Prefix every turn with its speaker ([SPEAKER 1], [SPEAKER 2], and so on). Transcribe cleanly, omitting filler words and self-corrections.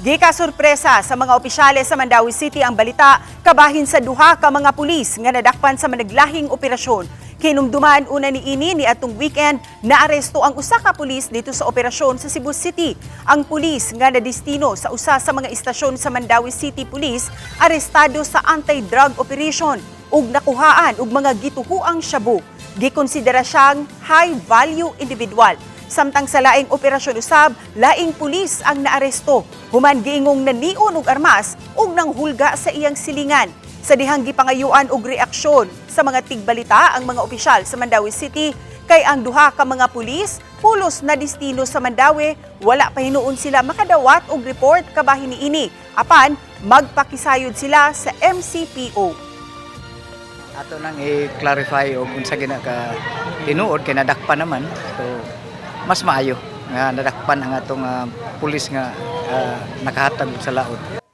[SPEAKER 1] Gika sorpresa sa mga opisyales sa Mandaue City ang balita kabahin sa duha ka mga pulis nga nadakpan sa managlahing operasyon. Kinumduman una ni ini ni atong weekend, naaresto ang usa ka pulis dito sa operasyon sa Cebu City. Ang pulis nga nadistino sa usa sa mga istasyon sa Mandaue City Police, arestado sa anti-drug operation ug nakuhaan og mga gituhuang shabu. Gikonsidera siyang high value individual. Samtang sa laing operasyon usab, laing pulis ang naaresto. Human giingong nanion og armas ug nanghulga sa iyang silingan. Sa dihang gipangayuan og reaksyon sa mga tigbalita ang mga opisyal sa Mandaue City kay ang duha ka mga pulis pulos na destino sa Mandaue, wala pa hinuon sila makadawat og report kabahin niini. Apan magpakisayod sila sa MCPO.
[SPEAKER 2] Ato nang i-clarify og unsa gina ka tinuod kay nadakpan naman. So mas maayo nga nadakpan ang atong pulis nga nakahatag sa laot.